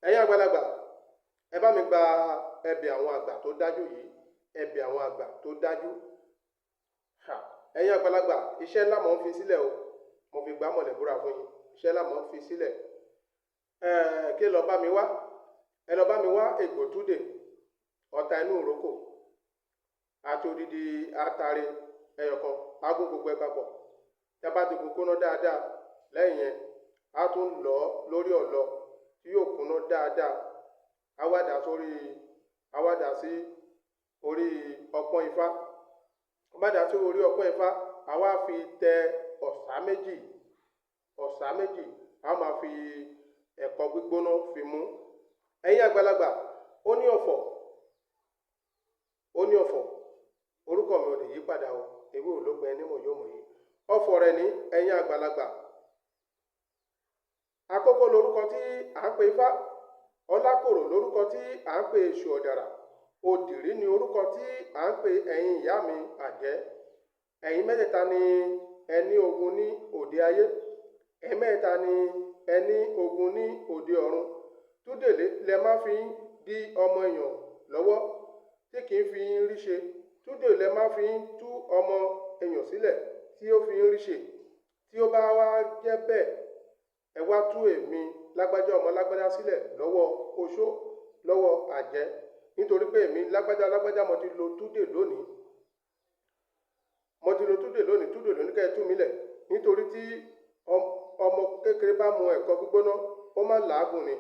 Ẹ̀yin àgbàlagbà, ẹ bá mi gba ẹ̀bẹ̀ àwọn àgbà tó dájú yìí, ẹ̀bẹ̀ àwọn àgbà tó dájú. Ha! Ẹ̀yin àgbàlagbà, iṣẹ́ ńlá mò ń fi sílẹ̀ o. Mo fi gbá mọ̀lẹ́ búra fún yín. Iṣẹ́ ńlá mò ń fi sílẹ̀. Kí lọ bá mi wá? Ẹ lọ bá mi wá egbò túdè, ọ̀tá inú ìrókò àti odidi atare ẹyọkan, á gún gbogbo ẹ papọ̀. Tí a bá ti gún kúnná dáadáa, lẹ́yìn yẹn, a tún lọ̀ ọ́ lórí ọ̀lọ tí yóò kúnná dáadáa. A wá dà sórí, a wá dà sí orí ọpọ́n ifá. A bá dà sí orí ọpọ́n ifá, a wá fi tẹ ọ̀sá méjì, ọ̀sá méjì, a máa fi ẹ̀kọ gbígbóná fi mú. Ẹ̀yin àgbàlagbà, ó ní ọ̀fọ̀, ó ní ọ̀fọ̀. Orúkọ mi ò lè yí padà o. Ewé ò lópin ẹni mọ̀ yóò mọ̀ yìí. Ọ̀fọ̀ rẹ̀ ní ẹ̀yin àgbàlagbà. Àkókò lorúkọ tí à ń pe ifá. Ọlákòrò lorúkọ tí à ń pe èṣù ọ̀dàrà. Òdìrí ni orúkọ tí à ń pe ẹ̀yin ìyá mi àjẹ́. Ẹ̀yin mẹ́tẹ̀ẹ̀ta ni ẹni ogun ní òde ayé. Ẹ̀yin mẹ́tẹ̀ẹ̀ta ni ẹni ogun ní òde ọ̀run. Túdèlé lẹ má fi ń dí ọmọ èèyàn lọ́wọ́ tí kì í fi ń rí ṣe. Túdè lẹ má fi ń tú ọmọ èèyàn sílẹ̀ tí ó fi ń rí ṣe. Tí ó bá wá jẹ́ bẹ́ẹ̀, ẹ wá tú èmi lágbájá ọmọ lágbájá sílẹ̀ lọ́wọ́ oṣó, lọ́wọ́ àjẹ́. Nítorí pé èmi lágbájá lágbájá mo ti lo túdè lónìí. Mo ti lo túdè lónìí, túdè lónìí kẹ́ ẹ tú mi lẹ̀. Nítorí tí ọmọ kékeré bá mu ẹ̀kọ gbígbóná, ó máa làágùn ni.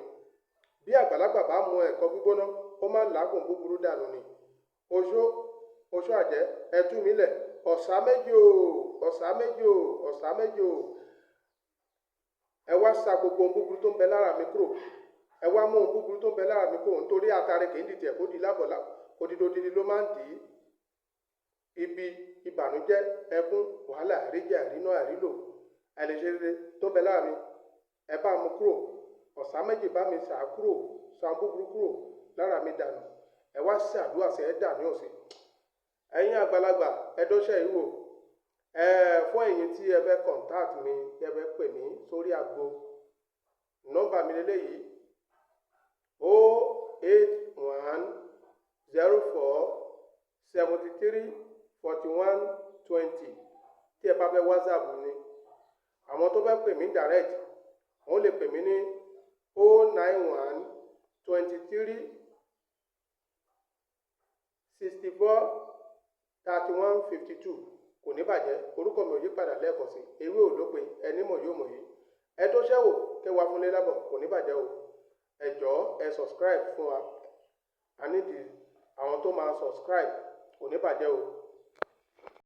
Bí àgbàlagbà bá mu ẹ̀kọ gbígbóná, ó máa làágùn búburú dànù ni. Oṣó, oṣó àjẹ́, ẹ tú mi lẹ̀. Ọ̀sá méjì o, ọ̀sá méjì o, ọ̀sá méjì o. Ẹ wá sa gbogbo ohun búburú tó ń bẹ lára mi kúrò. Ẹ wá mú ohun búburú tó ń bẹ lára mi kúrò nítorí atare kì í dìtẹ̀ kó di lábọ̀lá. Odidi odidi ló máa ń dì í. Ibi, ìbànújẹ́, ẹkún, wàhálà, àìríjẹ, àìríná, àìrílò, àìlèṣe rere tó ń bẹ lára mi, ẹ bá mu kúrò. Ọ̀sá méjì bá mi sà kúrò, sa ohun búburú kúrò lára mi dànù. Ẹ wá ṣàdúrà sí ẹ dà ní ọ̀sẹ̀. Ẹ̀yin àgbàlagbà, ẹ dọ́ṣẹ́ yìí wò. Ẹ fún ẹ̀yin tí ẹ fẹ́ contact mi, tí ẹ fẹ́ pè mí sórí ago. Nọ́mbà mi lélẹ́yìí: 081 04 73 41 20. Tí ẹ bá fẹ́ WhatsApp ni. Àwọn tó fẹ́ pè mí direct, wọ́n lè pè mí ní 091 23 64 31 52. Kò ní bàjẹ́. Orúkọ mi ò yí padà lẹ́ẹ̀kan sí. Ewé ò lópin, ẹni mọ̀ yóò mọ̀ yìí. Ẹ dọ́ṣẹ́ wò, kẹ́ wá fúnlé lábọ̀, kò ní bàjẹ́ o. Ẹ jọ̀ọ́, ẹ subscribe fún wa. A need àwọn tó máa subscribe, kò ní bàjẹ́ o.